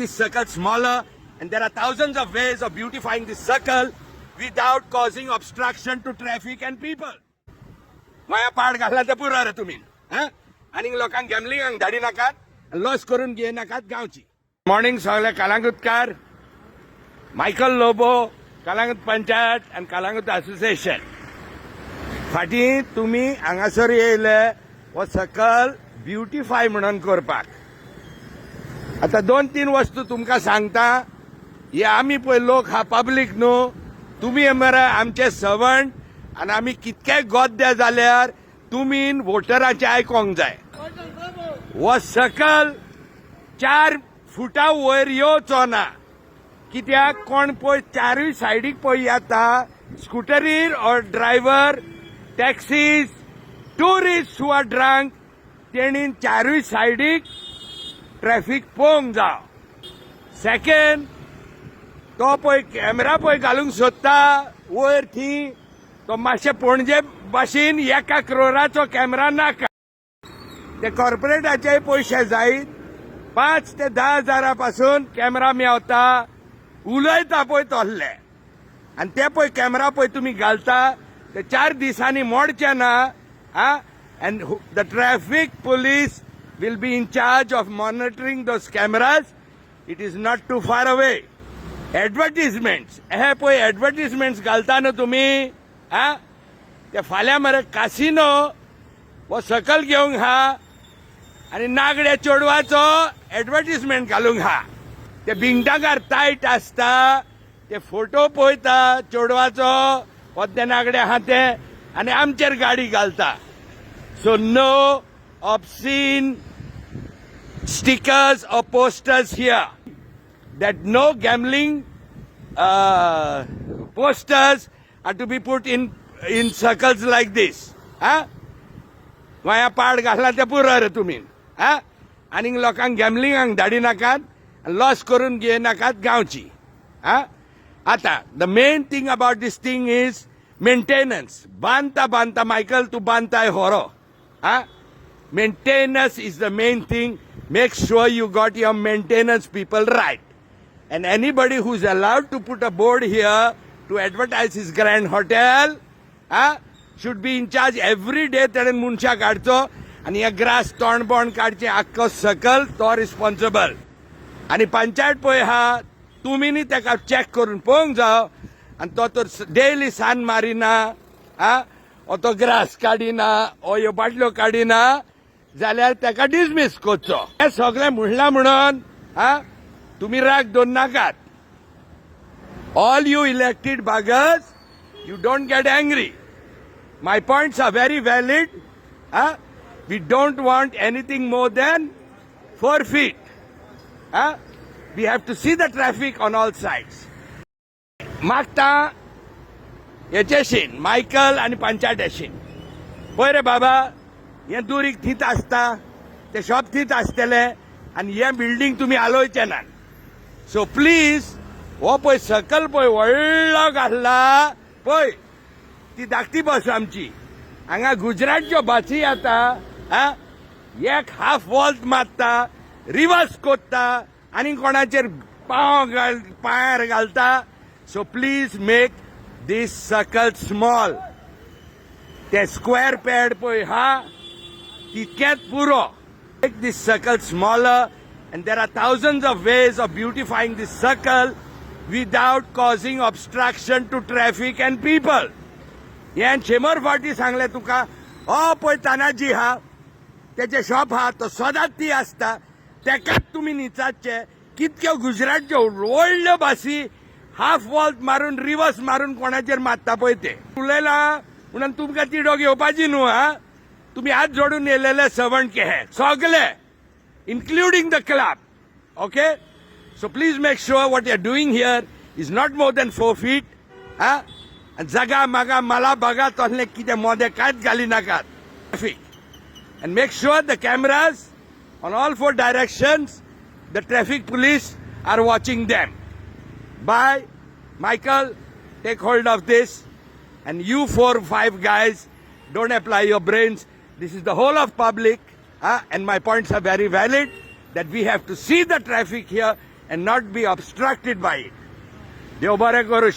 this circle smaller, and there are thousands of ways of beautifying this circle without causing obstruction to traffic and people. गोंया पाड घातला ते पुरो रे तुमी. हा, आनीक लोकांक गॅमलिंगाक धाडी नाकात, लॉस करून घेय नाकात गांवची. मॉर्निंग सगळे कलांगुटकार. मायकल लोबो, कलांगूट पंचायत आनी कलांगूट असोसिएशन. फाटीं तुमी हांगासर येयले हो सकल ब्युटिफाय म्हणून करपाक. आतां दोन तीन वस्तू तुमकां सांगता. हे आमी पळय लोक हा, पब्लीक न्हू, तुमी मरे आमचे सवण आनी आमी कितकेय गोद्दे जाल्यार तुमी वोटराचें आयकोंक जाय. हो सकल 4 फुटा वयर येवचो ना, कित्याक कोण पळय चारूय सायडीक पळय येता, स्कुटरीर or driver, taxis, tourist who are drunk. तेणी चारूय सायडीक ट्रॅफिक पळोवंक जाव. सेकंड, तो पळय कॅमेरा पळय घालूंक सोदता वयर थी, तो मातशें पणजे भाशेन 1 क्रोराचो कॅमेरा नाका. ते कॉर्पोरेटाचे पयशे जायत. 5 ते 10 हजारा पासून कॅमेरा मेवता. उलयता पळय तसले आनी ते पळय कॅमेरा पळय तुमी घालता ते 4 दिसांनी मोडचे ना. हा, and the traffic police will be in charge of monitoring those cameras. It is not too far away. Advertisements हे पळय एडवर्टीजमेंट्स घालता न्हू तुमी, हा, ते फाल्यां मरे कासिनो हो सकल घेवंक हा आनी नागड्या चेडवाचो एडवर्टीजमेंट घालूंक हा. ते भिंगटाकार तायट आसता, ते फोटो पळयता चेडवाचो ते नागडे आहा ते आनी आमचेर गाडी घालता. So no obscene stickers or posters here, that no gambling posters are to be put in circles like this. हा, गोंया पाड घातला ते पुरो रे तुमी. हा, आनीक लोकांक गॅमलिंगाक धाडी नाकात, लॉस करून घेय नाकात गांवची. हा, आतां the main thing about this thing is maintenance. बांदता बांदता, मायकल, तूं बांदताय होरो. हा, maintenance is the main thing. Make sure you got your maintenance people right. And anybody who's allowed to put a board here to advertise his grand hotel should be in charge every day. तेणें मनशां काडचो आनी हे grass तोंड bond काडचें आख्खो सकल, तो रिस्पॉन्सिबल. आनी पंचायत पळय आहा, तुमी न्ही तेका चॅक करून पळोवंक जाव. आनी तो तर डेली सान मारिना, आ ओ तो ग्रास काडिना, ओ ह्यो बाटल्यो काडिना जाल्यार तेका डिसमीस करचो. हें सगळें म्हणलां म्हणून हा तुमी राग दवर नाकात. All you elected buggers, you don't get angry. My points are very valid. We don't want anything more than 4 feet. We have to see the traffic on all sides. मागता हेचेशीन, मायकल आनी पंचायतीशीन, पळय रे बाबा, हें दुरीग थींच आसता, ते शॉप थींच आसतले आनी हें बिल्डींग तुमी हालोवचे ना. सो प्लीज, हो पळय सकल पळय व्हडलो घातला पळय, ती धाकटी बस आमची. हांगा गुजरातच्यो बसी येता, हा, एक हाफ वॉल्त मारता, रिवर्स कोत्ता आनी कोणाचेर पांव घाल पांयार घालता. So please make this circle small. ते स्क्वेअर पॅड पळय हा, तितकेंच पुरो. Make this circle smaller, and there are thousands of ways of beautifying this circle without causing obstruction to traffic and people. हें 100 फावटी सांगलें तुका. हो पळय तानाजी हा, तेचे शॉप हा, तो सदांच ती आसता. तेकाच तुमी निचाचे. कितक्यो गुजरातच्यो व्हडल्यो बसी हाफ वॉल्त मारून, रिवर्स मारून कोणाचेर मारता पळय ते. उलयला म्हणून तुमकां तिडोक येवपाची न्हू. हा, तुमी हात जोडून येयलेले सवण के हे सगळे, including the club. Okay, so please make sure what you are doing here is not more than 4 feet. हा, जगा मागा मला बघा, तसलें कितें मोदें कांयच घाली नाकात. Traffic, and make sure the cameras on all four directions, the traffic police are watching them. Bye. Michael, take hold of this. And you four, five guys, don't apply your brains. This is the whole of public. And my points are very valid that we have to see the traffic here. and not be obstructed by it. देव बरें करूं.